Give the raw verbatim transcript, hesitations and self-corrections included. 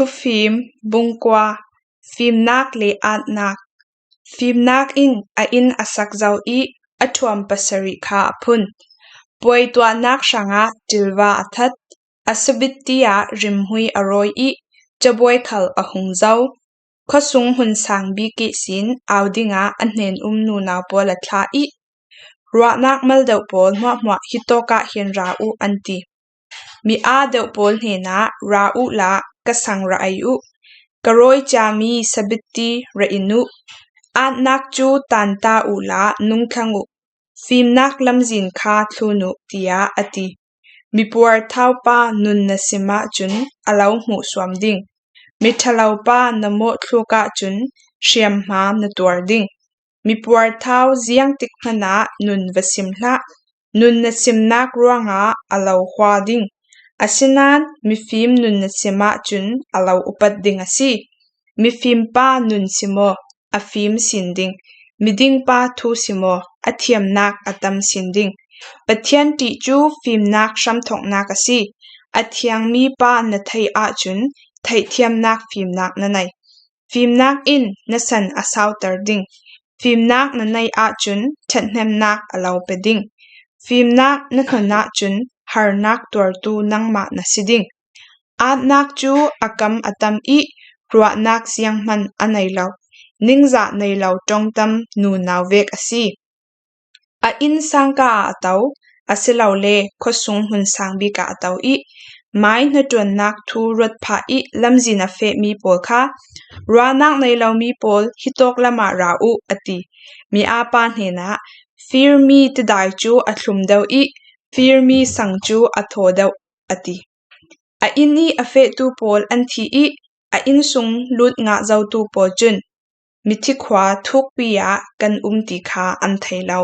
Thufim bung kua. Fimnak le atnak. Fimnak in a inn a sak zo i a thuam pasarih kha a phun. Puai tuahnak hrangah tilva a that, a sabitti ah rimhui a rawi i cabuai khal a hung zo. Khuasung hun sang bik ihsin au dingah a hnen um nunau pawl a thlah i, ruahnak mal deuh pawl hmuahhmuah hitawk ah hin ra uh an ti. Mi aa deuh pawl hnenah ra uhla ka sang ra ei uh. Ka rawi ciami sabitti ra in uh. Atnak cu tanta uhla nungthlang uh. Fimnak lamzin kha thlun uh, tiah a ti. Mipuar thaupa nun na sim ahcun a lo hmuh suam ding. Miṭhalopa na mawhthluk ahcun hriamhma na tuar ding. Mipuar thau ziangtik hmanah nun va sim hlah. Nun na simnak ruangah a lo hua ding. Asinain mifim nun na sim ahcun a lo upat ding a si. Mifimpa nun simaw, a fim sin ding. Midingpa thu simaw, a thiamnak a tam sin ding. Pathian ṭih cu fimnak hramthawknak a si. A thiangmi pa na theih ahcun theihthiamnak fimnak na nei. Fimnak in na san a sauter ding. Fimnak na neih ahcun ṭhathnemnak a lo pe ding. Fimnak na hnon ahcun harnak tuartu nangmah na si ding. Atnak cu a kam a tam i ruahnak zianghman a nei lo, ningzah nei lo ṭongtam nunau vek a si. A inn sangka ah a to, asilole khuasung hun sang bik ah a to i mai hnaṭuannak thu ruat phah i lamzin a fehmi pawl kha, ruahnak nei lomi pawl hitawk lamah ra uh, a ti. Mi aa pa hnenah, firmi tidai cu a thlum deuh i firmi sang cu a thaw deuh, a ti. A inn i a fehtu pawl an thi i a inn sung lut ngah zotu pawl cun mithi khua thukpi ah kan um ti kha an thei lo.